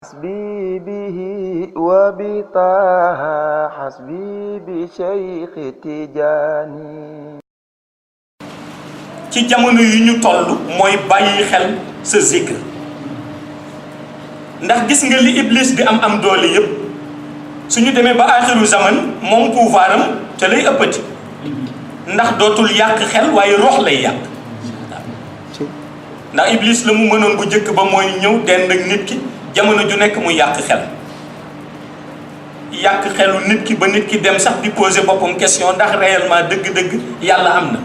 حسبي به وبطه حسبي بشيخ تجاني ci jamono yu ñu toll mooy bàyyi xel sa zikr ndax gis nga li iblis di am doole yépp suñu demee ba axiru zaman moom pouvoiram te lay ëppati ndax dootul yàq xel waaye rox lay yàq ndax iblis la mu mënoon bu njëkk ba mooy ñëw dend ak nit ki jamono ju nekk mu yàq xelu nit ki ba nit ki dem sax di poser boppam question ndax réellement dëgg-dëgg yàlla am na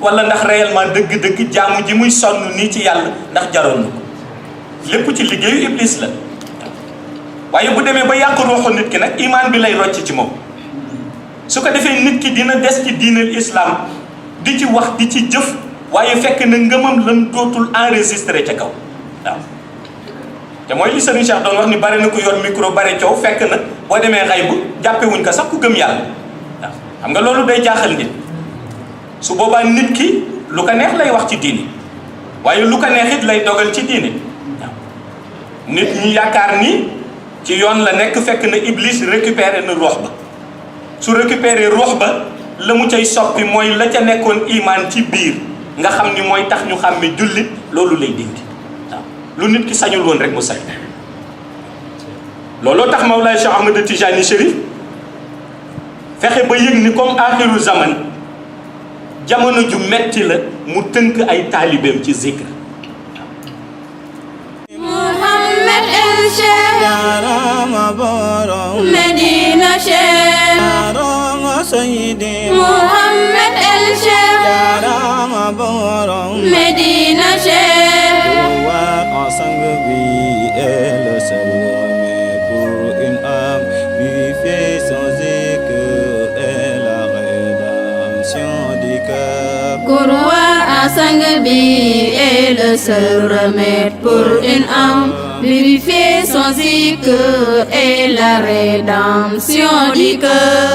wala ndax réellement dëgg-dëgg jaamu ji muy sonn nii ci yàlla ndax jaroon na ko lépp ci liggéeyu iblis la waaye bu demee ba yàq ruuxu nit ki nag imaan bi lay rocc ci moom su ko defee nit ki dina des ci diinal islam di ci wax di ci jëf waaye fekk na ngëmam lan dootul enregistré ca kaw waaw te mooy li Serigne Cheikh doon wax ni bare na ku yor micro bare coow fekk na boo demee xay bu jàppewuñ ko sax ku gëm yàlla waaw xam nga loolu day jaaxal nit su boobaa nit ki lu ko neex lay wax ci diine waaye lu ko neex it lay dogal ci diine waaw nit ñi yaakaar ni ci yoon la nekk fekk na iblis récupéré na ruux ba su récupéré ruux ba la mu cay soppi mooy la ca nekkoon imaan ci biir nga xam ni mooy tax ñu xàmme jullit loolu lay dindi waaw lu nit ki sañul woon rek mu sañ looloo tax Mawlaay Cheikh Ahmed Tijani Chérif fexe ba yëg ni comme axiru zaman jamono ju metti la mu tënk ay taalibeem ci zikr Muhammad el Cheikh Yarama borom Medina Cheikh Yarama Sayyidi Muhammad el Cheikh Yarama borom Medina Cheikh Wa sang bi est le seul remède pour une âme vivifiée sans zikr et la rédemption du cœur. Courroie à sang bi est le seul remède pour une âme purifiée sans zikr et la rédemption du cœur.